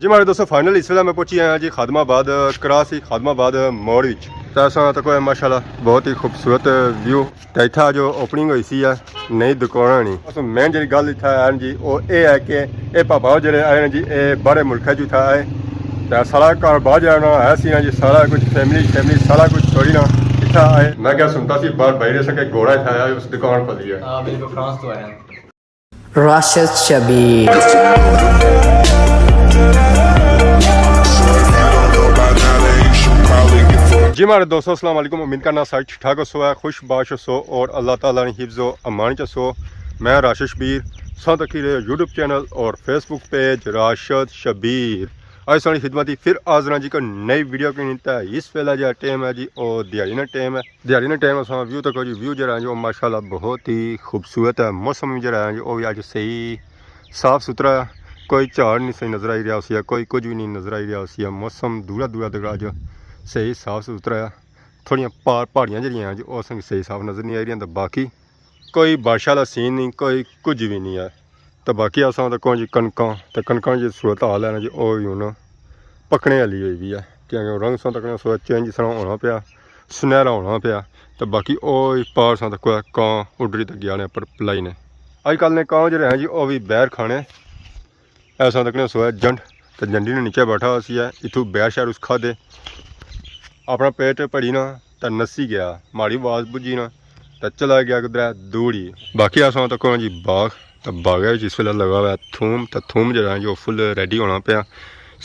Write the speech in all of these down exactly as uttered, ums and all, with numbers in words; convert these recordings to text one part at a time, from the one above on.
جی ماڑے دوستو، فائنل اس ویلے میں پہنچی آیا جی خادم آباد کراس ہی، خادم آباد موڑ وچ۔ تے اساں تکو ہے ماشاءاللہ بہت ہی خوبصورت ویو۔ تے اتھا جو اوپننگ ہوئی سی ہے نئی دکاناں نی۔ اساں مین جڑی گل اتھا ہے جی، او اے ہے کہ اے پاپا جڑے آئے ہیں جی، اے باہرے ملکاں چ اتھا آئے۔ تے سارا کاروبار جڑا نا ہے سی نا جی، سارا کچھ فیملی شیملی سارا کچھ چھوڑی نا اتھا آئے۔ میں کیا سنتا سی باہر باہر ایسا کہ گھوڑا اتھا آیا، اس دکان کھولی ہے۔ ہاں، بالکل، فرانس تو آیا۔ راشد شبیر۔ جی ماڑے دوستو، السلام علیکم۔ امید کرنا سارے ٹھیک ٹھاک ہوسو ہے، خوش باش ہوسو اور اللہ تعالیٰ نے حفظ و امان چ ہوسو۔ میں راشد شبیر، ساں تکی رہے یوٹیوب چینل اور فیس بک پیج راشد شبیر۔ اج ساڑی خدمت ہی پھر حاضر ہاں جی، کوئی نئی ویڈیو کی نہیں۔ تے اس ویلے جا ٹائم ہے جی، او دیہاڑی نا ٹائم ہے۔ دیہاڑی نے ٹائم اساں ویو تکو جی، ویو جڑا ہے جو ماشاءاللہ بہت ہی خوبصورت ہے۔ موسم جڑا ہے جو او وی اج صحیح صاف ستھرا ہے، کوئی جھاڑ نہیں صحیح نظر آئی رہیا ہوسی، کوئی کچھ بھی نہیں نظر آئی رہیا ہوسی۔ موسم دورا دورا تک اج صحیح صاف ستھرا ہے۔ تھوڑیاں پہاڑ، پہاڑیاں جڑیاں ہیں جو او اساں کی صحیح صاف نظر نہیں آئی رہیاں، تے باقی کوئی بارش والا سین نہیں، کوئی کچھ بھی نہیں ہے۔ تے باقی اساں تکو جی کنکاں، تے کنکاں جی صورت حال ہے نا جی، او وی ہن پکنے آلی ہوئی وی ہے، کیونکہ رنگ ساں تکنے سو چینج اس طرح ہونا پیا، سنہرا ہونا پیا۔ تے باقی او ہی پار ساں تکو کاں اڈری تے گیا نے پر پلائی نے۔ اج کل نے کاں جڑے ہیں جی، او وی بیر کھانے۔ ایسا تکنے سو ہے جنڈ، تے جنڈی نے نیچے بیٹھا ہوسی ہے، اتھوں بیر شیر اس کھادے، اپنا پیٹ بھری نا، تے نسی گیا، ماڑی آواز بجھی نا، تے چلا گیا کدرے دور ہی۔ باقی اساں تکو جی باغ، تے باغے وچ اس ویلے لگا ہوا ہے تھوم، تے تھوم جڑا ہے جو فل ریڈی ہونا پیا،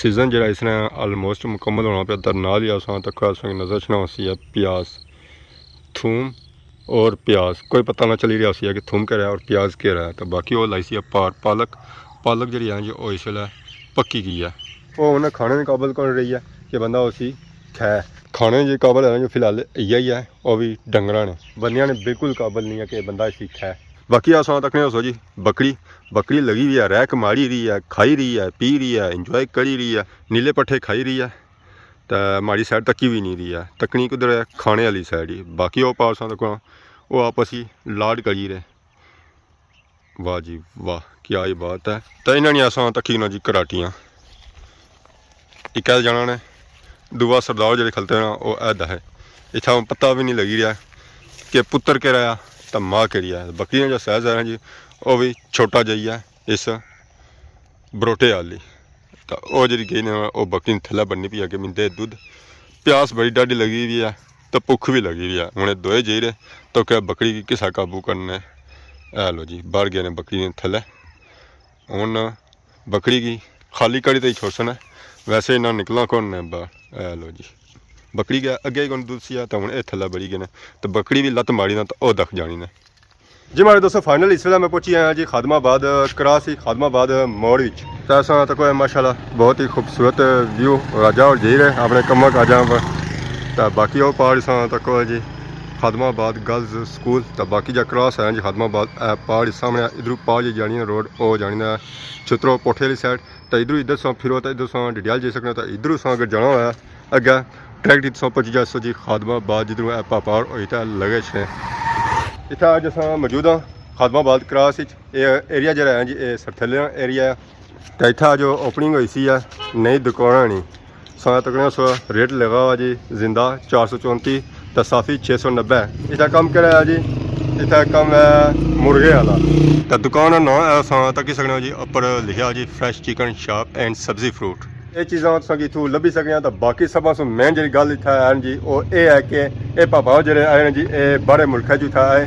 سیزن جڑا اس نے آلموسٹ مکمل ہونا پیا۔ تے نال ہی اساں تکو اساں کی نظر اچھنا ہوسی ہے پیاز، تھوم اور پیاز، کوئی پتہ نہ چلی رہیا ہوسی ہے کہ تھوم کہہ رہا ہے اور پیاز کہہ رہا ہے۔ تے باقی او لائی سی ہے پار پالک، پالک جڑی ہے جو او اس ویلے پکی گئی ہے، او ہن کھانے دے قابل کون رہی ہے کہ بندہ اسی کھائے۔ کھانے دے قابل ہے جو فی الحال ایہا ہی ہے، او وی ڈنگراں نے، بندیاں نے بالکل قابل نہیں ہے کہ بندہ اسی کھائے۔ باقی اساں تکنے ہوسو جی بکری، بکری لگی ہوئی ہے، ریک ماری رہی ہے، کھائی رہی ہے، پی رہی ہے، انجوائے کری رہی ہے، نیلے پٹھے کھائی رہی ہے۔ تے ماڑی سائیڈ تکی وی نہیں رہی ہے، تکنی کدھر ہے؟ کھانے آلی سائیڈ ہی۔ باقی او پار ساں تکو او آپس ہی لاڈ کری رہے۔ واہ جی واہ، کیا ہی بات ہے۔ تے انہاں نی اساں تکی نا جی کراٹیاں۔ اک اے جانا نے، دووا سردار جڑے کھلتے نا، او اے دا ہے۔ اتھا پتہ وی نہیں لگی رہیا کہ پتر کہڑا ہے تے ماں کہڑی ہے۔ بکریاں جو سائز ہے نا جی، او وی چھوٹا جئی ہے۔ اس بروٹے آلی۔ تے او جڑی گئی نا، او بکری نے تھلے بننی پئی ہے کہ مندے دودھ۔ پیاس بڑی ڈاڈھی لگی ہوئی ہے، تے بھکھ وی لگی ہوئی ہے۔ ہن اے دوئے جائی رہے، تے کہ بکری کی کسا قابو کرنا ہے؟ اے لو جی، باہر گئے نے بکری نے تھلے۔ ہن بکری کی خالی کڑی تے ہی چھوڑسن ہے، ویسے انہاں نکلنا کون نے باہر۔ اے لو جی، بکری کے اگے ہی کون دودھ سی ہے، تے ہن اے تھلے بڑی گئے نے، تے بکری وی لت ماری نا، تے او دکھ جانی نے۔ جی ماڑے دوستو، فائنل اس ویلے میں پہنچی آیا جی خادم آباد کراس ہی، خادم آباد موڑ وچ۔ تے اساں تکو ہے ماشاءاللہ بہت ہی خوبصورت ویو، راجا اور جائی رہے اپنے کماں کاجاں پر۔ تے باقی او پار اساں تکو ہے جی خادم آباد گرلز سکول۔ تے باقی جا کراس ہے جی خادم آباد، اے پار سامنے ادھروں پار جی جانی ہے روڈ، او جانی ہے چھترو پوٹھے والی سائیڈ۔ تے ادھروں ادھر ساں پھرو تے ادھر ساں ڈڈیال جائی سکنے، تے ادھروں ساں اگر جانا ہویا اگے ڈائریکٹ اتھوں پہنچی جاسو جی خادم آباد، جدھروں اے پاپار ہوئی تے لگے چھے۔ اتھا اج اساں موجود ہاں خادم آباد کراس وچ۔ اے ایریا جڑا ہے جی، اے سرتھلے نا ایریا ہے۔ تے اتھا جو اوپننگ ہوئی سی ہے نئی دکاناں نی، ساں تکنے سو ریٹ لگا ہوا جی زندہ چار سو چونتی، تے صافی چھ سو نبے۔ اتھا کم کہڑا ہے جی؟ اتھا کم ہے مرغے والا۔ تے دکان نا نام ہے، ساں تکی سکنے ہو جی، اپر لکھیا جی فریش چکن شاپ اینڈ سبزی فروٹ۔ اے چیزاں تساں کی اتھوں لبھی سکیاں۔ تے باقی سبھاں سوں مین جڑی گل اتھا ہے جی، او اے ہے کہ اے پاپا جڑے آئے نے جی، اے باہرے ملکاں چ اتھا آئے۔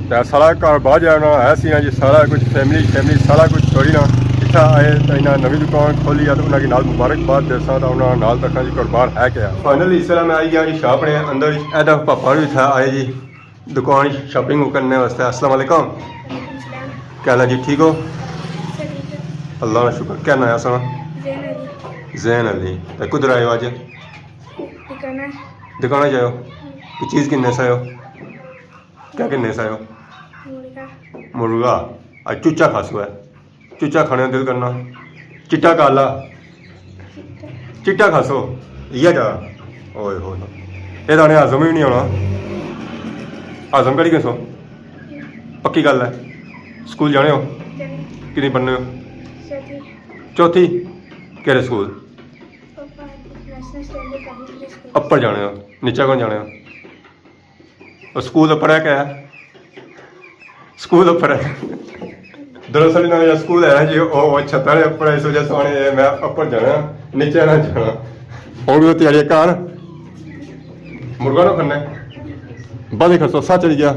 تے سارا کاروبار جڑا نا ہے سی نا جی، سارا کچھ فیملی شیملی سارا کچھ چھوڑی نا اتھا آئے، تے انہاں نویں دکان کھولی ہے، تے انہاں کی نال مبارکباد دیساں، تے انہاں نال تکاں جی کاروبار ہے کیا۔ فائنلی اس ویلے میں آئی گیا جی شاپ نے اندر، اے تے پاپا بھی اتھا آئے جی دکان شاپنگ کرنے واسطے۔ السلام علیکم۔ وعلیکم السلام۔ کیا حال ہے جی، ٹھیک ہو؟ سر، ٹھیک ہے۔ اللہ کا شکر۔ کیا نام ہے سنا؟ زین علی۔ زین علی۔ تے کدھر آئے ہو اج؟ دکان ہے۔ دکان جائے ہو؟ ہم۔ کوئی چیز گھننے سے آئے ہو؟ کیا گھننے سے آئے ہو؟ مرغا۔ مرغا۔ اج چوچا کھاسو ہے۔ چوچا کھانے دا دل کرنا۔ چٹا کالا۔ چٹا کھاسو۔ یہ جا۔ اوئے ہوئے۔ یہ دانے ہضم ہی نہیں ہونا۔ ہضم کری کسو؟ پکی گل ہے۔ سکول جانے ہو؟ جانے۔ کتنی پڑھنے ہو؟ چوتھی۔ چوتھی؟ کہڑے سکول؟ نیشنل اسٹینڈرڈ پبلک سکول۔ اپر جانے ہو؟ نیچے کون جانے ہو؟ اور سکول اپر ہے کیا ہے؟ سکول اپر ہے۔ دراصل انہاں نے سکول ہے نا جی، او، او چھتاں نے اپر، اس وجہ سے انہاں نے میں اپر جانا، نیچے نہ جانا۔ اور بھی تیاری کر، مرغا نہ کھڑنا ہے۔ بعد ہی خرچہ سا چڑھی گیا۔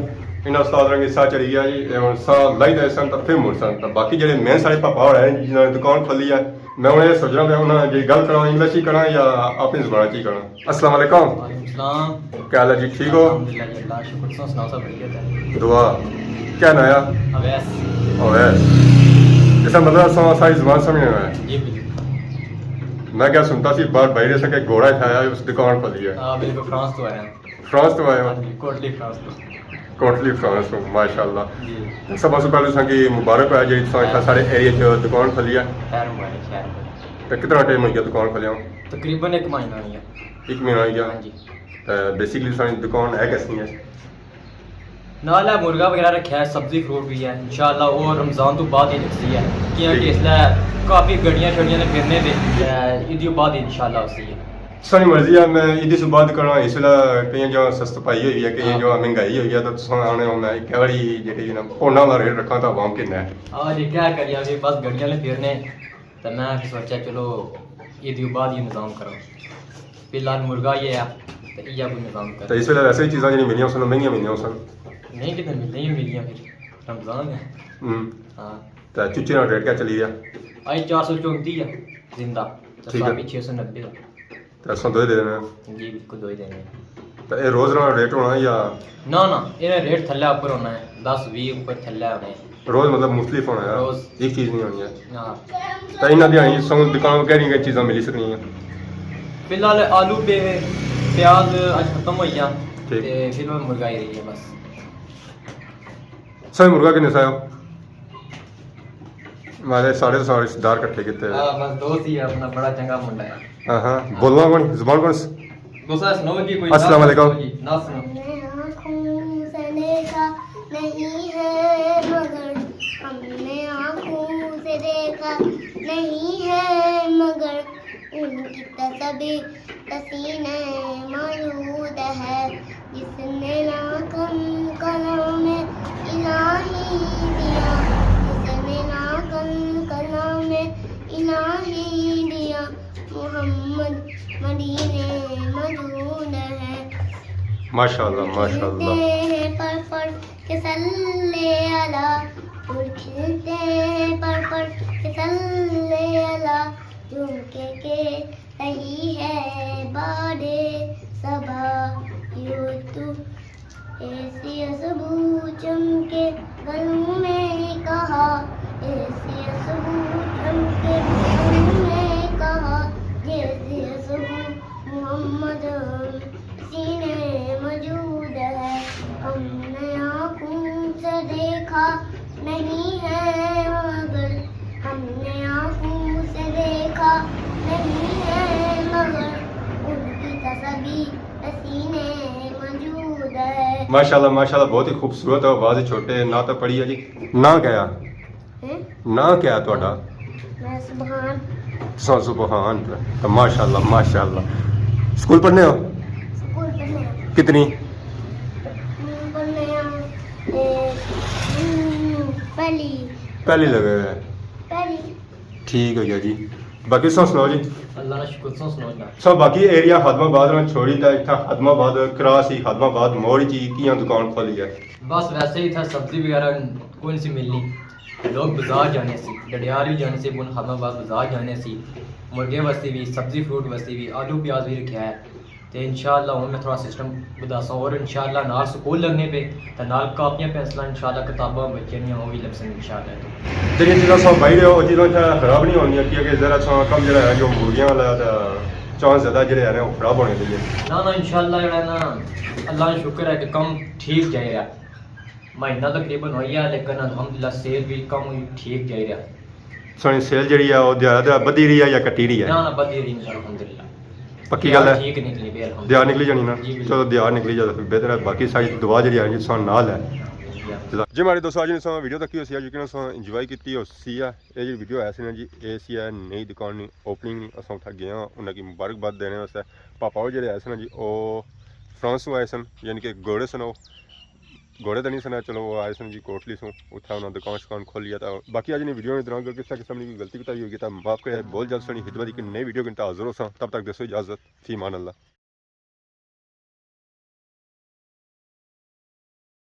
انہاں استاد رنگی سا چڑھی گیا جی، اے ہن سا لائی دے سن تاں پھر مڑ سن۔ تاں باقی جڑے مین سارے پاپا ہوڑے ہیں جنہاں نے دکان کھولی ہے، میں انہیں سوچنا پیا انہاں جی گل کراں، انگلش ہی کراں یا اپنی زبان چ ہی کراں۔ السلام علیکم۔ وعلیکم السلام۔ کیا حال ہے جی، ٹھیک ہو؟ الحمدللہ جی، اللہ شکر، تساں سناؤ، سب خیریت ہے؟ دعا۔ کیا ناں آ؟ اویس۔ اویس۔ اس کا مطلب سو ساری زبان سمجھنے والا ہے۔ جی بالکل۔ میں کیا سنتا سی باہر باہر سے کہ گھوڑا اتھا آیا، اس دکان کھولی ہے۔ ہاں بالکل، فرانس تو آیا۔ فرانس تو آیا ہو؟ ہاں جی، کوٹلی فرانس تو۔ کوٹلی فرانس تو، ماشاءاللہ۔ جی۔ سب سے پہلے تساں کی مبارک ہویا جی، تساں اتھا سارے ایریا چ دکان کھولی ہے۔ خیر مبارک، خیر مبارک۔ تے کتنا ٹائم ہو گیا دکان کھولیا؟ تقریباً ایک مہینہ ہو گیا۔ ایک مہینہ ہو گیا۔ ہاں جی۔ تے بیسیکلی تساں دی دکان ہے کیسی ہے؟ نال ہے مرغا وغیرہ رکھیا ہے، سبزی فروٹ بھی ہے، انشاءاللہ او رمضان تو بعد ہی لگسی ہے، کیاں کہ اس لے کافی گڈیاں شڈیاں نے پھرنے دے، تے ایدی بعد ہی انشاءاللہ ہوسی ہے۔ ساری مرضی ہے، میں ایدی سو بعد کرنا، اس ویلے کئی جو سست پائی ہوئی ہے، کئی جو مہنگائی ہوئی ہے، تو تساں آنے ہو میں ایک واری جڑی نا پونڈاں دا ریٹ رکھاں تو عوام کنے ہے۔ آ جی کیا کریے، ابھی بس گڈیاں نے پھرنے، تے میں سوچیا چلو ایدی بعد ہی نظام کراں۔ فی الحال مرغا یہ ہے، تے ایہا کوئی نظام کر۔ تے اس ویلے ویسے ہی چیزاں جڑی ملیاں سن، مہنگیاں ملیاں سن۔ نہیں کتنے ملنے ہی ملیاں پھر، رمضان ہے۔ ہوں۔ ہاں۔ تے چوچے نا ریٹ کیا چلی رہیا؟ آئی چار سو چونتی ہے زندہ، تے ٹھیک ہے۔ ساڑھے چھ سو نبے دا۔ تے اساں دوئے دے دینے ہیں۔ جی بالکل دوئے دینے ہیں۔ تے اے روز نا ریٹ ہونا یا؟ نہ نہ، اے ریٹ تھلے اوپر ہونا ہے، دس ویہہ اوپر تھلے ہونے ہیں۔ روز مطلب مختلف ہونا ہے، روز۔ ایک چیز نہیں ہونی ہے۔ ہاں۔ تے انہاں دی ہنی سو دکان کہڑی کہڑی چیزاں ملی سکنی ہیں؟ فی الحال آلو پے، پیاز اج ختم ہوئی گیا۔ ٹھیک۔ تے فی الحال مرغا ہی رہی ہے بس۔ سوئی مرغا کنے سایو؟ مارے ساڑھے سو رشتہ دار کٹھے کیتے۔ ہاں، بس دوست ہی ہے اپنا، بڑا چنگا منڈا ہے۔ ہاں ہاں، بولنا کون؟ زبان کون س-؟ دوست سناؤ جی کوئی۔ السلام علیکم۔ جی، نہ سناؤ۔ ہم نے آنکھوں سے دیکھا نہیں ہے مگر، ہم نے آنکھوں سے دیکھا نہیں ہے مگر، ان کی تصویر سینے موجود ہے، جس نے لاکھوں کلام الہی دیا، جس نے لاکھوں کلام الہی دیا، محمد مدینے موجود ہے۔ ماشاءاللہ، ماشاءاللہ۔ کھلتے ہیں پر پر کے صلی اللہ، پھول کھلتے ہیں پر پر کے صلی اللہ، جھمکے کے رہی ہے باد صبا، یوں تو ایسی خوشبو چمکے گلوں میں کہا، ایسی خوشبو چمکے گلوں میں کہا، جیسی خوشبو محمد سینے موجود ہے۔ ہم نے آنکھوں سے دیکھا نہیں ہے مگر، ہم نے آنکھوں سے دیکھا نہیں ہے مگر، ان کی تصویر سینے موجود ہے۔ ماشاءاللہ، ماشاءاللہ، بہت ہی خوبصورت آواز، چھوٹے نعت پڑھی ہے جی۔ ناں کیا؟ ہیں؟ ناں کیا ہے تہاڈا؟ میں سبحان۔ تساں سبحان۔ تو ماشاءاللہ، ماشاءاللہ۔ سکول پڑھنے ہو؟ سکول پڑھنے ہو۔ کتنی؟ ہم پڑھنے ہم، اے، ہم، پہلی۔ پہلی لگے ہوئے ہیں۔ پہلی۔ ٹھیک ہو گیا جی۔ باقی تساں سناؤ جی۔ اللہ کا شکر، تساں سناؤ جناب۔ سو باقی ایریا خادم آباد نا چھوڑی تے اتھا خادم آباد کراس ہی، خادم آباد موڑ چ ہی کیاں دکان کھولی ہے؟ بس ویسے ہی اتھا سبزی وغیرہ کون سی ملنی۔ لوگ بازار جانے سی، ڈڈیال بھی جانے سی، بن خادم آباد بازار جانے سی، مرغے واسطے بھی، سبزی فروٹ واسطے بھی، آلو پیاز بھی رکھیا ہے۔ تے انشاءاللہ ہن میں تھوڑا سسٹم ودھاساں، اور انشاءاللہ نال سکول لگنے پے، تے نال کاپیاں پینسلاں، انشاءاللہ کتاباں بچیاں نیاں او وی لبسن انشاءاللہ۔ تے جیہڑیاں چیزاں سو بائی رہے ہو، او چیزاں اتھا خراب نہیں ہونیاں، کیونکہ ذرا سا کم جیہڑا ہے جو مرغیاں والا ہے، تے چانس زیادہ جیہڑے ہے نا، او خراب ہونے دے۔ نہ نہ، انشاءاللہ جیہڑا ہے نا، اللہ نا شکر ہے کہ کم ٹھیک جائی رہیا۔ مہینہ تقریباً ہوئی گیا، لیکن الحمدللہ سیل بھی کم ہوئی، ٹھیک جائی رہیا۔ سوہنی سیل جیہڑی ہے، او دیہاڑے دیہاڑے بدھی رہی ہے یا کٹی رہی ہے؟ نہ نہ، بدھی رہی ہے، الحمدللہ۔ پکی گل ہے؟ ٹھیک نکلی پئی، الحمدللہ۔ دیہاڑ نکلی جانی نا؟ جی، بالکل۔ چلو، دیہاڑ نکلی جائے تو پھر بہتر ہے۔ باقی ساری دعا جیہڑی ہے، جی، ساڑے نال ہے۔ جی ماڑے دوستو، اج نے ساں ویڈیو تکی ہوسی، اج نے ساں انجوائے کیتی ہوسی ہے۔ اے جی ویڈیو ہے سی نا جی، اے سی ہے نئی دکان نی اوپننگ نی، اساں اتھا گئے ہاں انہاں کی مبارکباد دینے واسطے۔ پاپا او جڑے آئے سن جی، او فرانس سوں آئے سن، یعنی کہ گھوڑے سن، او گھوڑے تے نہیں سن، چلو او آئے سن جی کوٹلی سوں، اتھا انہاں دکان شکان کھولی ہے۔ تاں باقی اج نی ویڈیو نے دوران اگر کسے قسم نی کوئی غلطی کوتاہی ہوئی گئی تاں معاف کرے، بہت جلد سنی خدمت کی نئی ویڈیو کے نال حاضر ہوساں، تب تک دیسو اجازت، فی امان اللہ۔